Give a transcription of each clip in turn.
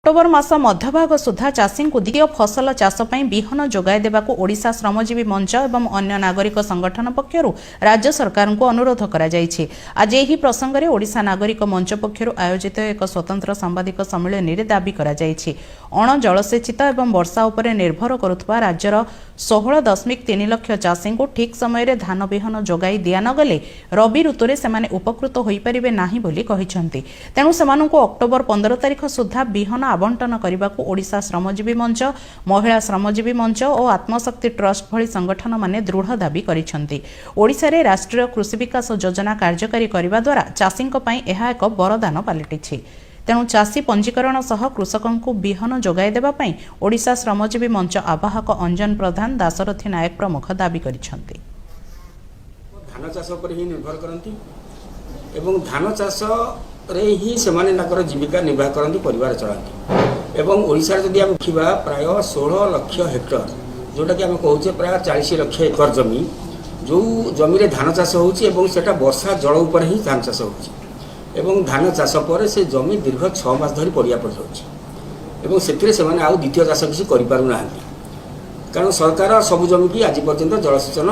October ମାସ ମଧ୍ୟଭାଗ ସୁଦ୍ଧା ଚାଷୀଙ୍କୁ ଦ୍ୱିତୀୟ ଫସଲ ଚାଷ ପାଇଁ ବିହନ ଯୋଗାଇ ଦେବାକୁ ଓଡ଼ିଶା ଶ୍ରମଜୀବୀ ମଞ୍ଚ ଏବଂ ଅନ୍ୟ ନାଗରିକ ସଂଗଠନ ପକ୍ଷରୁ ରାଜ୍ୟ ସରକାରଙ୍କୁ ଅନୁରୋଧ କରାଯାଇଛି। ଆଜି ଏହି ପ୍ରସଙ୍ଗରେ ଓଡ଼ିଶା ନାଗରିକ ମଞ୍ଚ ପକ୍ଷରୁ ଆୟୋଜିତ ଏକ ସ୍ୱତନ୍ତ୍ର ସାମ୍ବାଦିକ ସମ୍ମିଳନୀରେ ଦାବି କରାଯାଇଛି। ଅଣଜଳସେଚିତ ଏବଂ ବର୍ଷା ଉପରେ ନିର୍ଭର କରୁଥିବା ରାଜ୍ୟର 16.3 ଲକ୍ଷ ଚାଷୀଙ୍କୁ ଠିକ୍ ସମୟରେ ଧାନ ବିହନ ଯୋଗାଇ ଦିଆନଗଲେ ରବି ଋତୁରେ ସେମାନେ ଉପକୃତ ହୋଇପାରିବେ ନାହିଁ ବୋଲି କହିଛନ୍ତି। ତେଣୁ ସେମାନଙ୍କୁ ଅକ୍ଟୋବର 15 ତାରିଖ ସୁଦ୍ଧା ବିହନ ଆବଣ୍ଟନ କରିବାକୁ ଓଡ଼ିଶା ଶ୍ରମଜୀବୀ ମଞ୍ଚ, ମହିଳା ଶ୍ରମଜୀବୀ ମଞ୍ଚ ଓ ଆତ୍ମଶକ୍ତି ଟ୍ରଷ୍ଟ ଭଳି ସଂଗଠନମାନେ ଦୃଢ଼ ଦାବି କରିଛନ୍ତି। ଓଡ଼ିଶାରେ ରାଷ୍ଟ୍ରୀୟ କୃଷି ବିକାଶ ଯୋଜନା କାର୍ଯ୍ୟକାରୀ କରିବା ଦ୍ୱାରା ଚାଷୀଙ୍କ ପାଇଁ ଏହା ଏକ ବରଦାନ ପାଲଟିଛି। ତେଣୁ ଚାଷୀ ପଞ୍ଜୀକରଣ ସହ କୃଷକଙ୍କୁ ବିହନ ଯୋଗାଇ ଦେବା ପାଇଁ ଓଡ଼ିଶା ଶ୍ରମଜୀବୀ ମଞ୍ଚ ଆବାହକ ଅଞ୍ଜନ ପ୍ରଧାନ, ଦାଶରଥୀ ନାୟକ ପ୍ରମୁଖ ଦାବି କରିଛନ୍ତି। ଧାନ ଚାଷ ଉପରେ ହିଁ ନିର୍ଭର କରନ୍ତି ଏବଂ ଧାନ ଚାଷରେ ହିଁ ସେମାନେ ତାଙ୍କର ଜୀବିକା ନିର୍ବାହ କରନ୍ତି, ପରିବାର ଚଳାନ୍ତି। ଏବଂ ଓଡ଼ିଶାରେ ଯଦି ଆମେ ଦେଖିବା, ପ୍ରାୟ 16 ଲକ୍ଷ ହେକ୍ଟର, ଯେଉଁଟାକି ଆମେ କହୁଛେ ପ୍ରାୟ 40 ଲକ୍ଷ ଏକର ଜମି, ଯେଉଁ ଜମିରେ ଧାନ ଚାଷ ହେଉଛି ଏବଂ ସେଇଟା ବର୍ଷା ଜଳ ଉପରେ ହିଁ ଧାନ ଚାଷ ହେଉଛି। ଏବଂ ଧାନ ଚାଷ ପରେ ସେ ଜମି ଦୀର୍ଘ 6 ମାସ ଧରି ପଡ଼ିଆ ପଡ଼ିଯାଉଛି ଏବଂ ସେଥିରେ ସେମାନେ ଆଉ ଦ୍ୱିତୀୟ ଚାଷ କିଛି କରିପାରୁନାହାନ୍ତି, କାରଣ ସରକାର ସବୁ ଜମିକି ଆଜି ପର୍ଯ୍ୟନ୍ତ ଜଳସେଚନ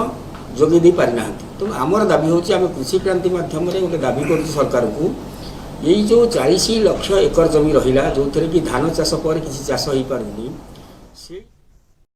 ଯୋଗାଇ ଦେଇ ପାରିନାହାନ୍ତି। ତେଣୁ ଆମର ଦାବି ହେଉଛି, ଆମେ କୃଷି କ୍ରାନ୍ତି ମାଧ୍ୟମରେ ଗୋଟେ ଦାବି କରୁଛୁ ସରକାରଙ୍କୁ, ଏଇ ଯେଉଁ 40 ଲକ୍ଷ ଏକର ଜମି ରହିଲା, ଯେଉଁଥିରେ କି ଧାନ ଚାଷ ପରେ କିଛି ଚାଷ ହେଇପାରୁନି।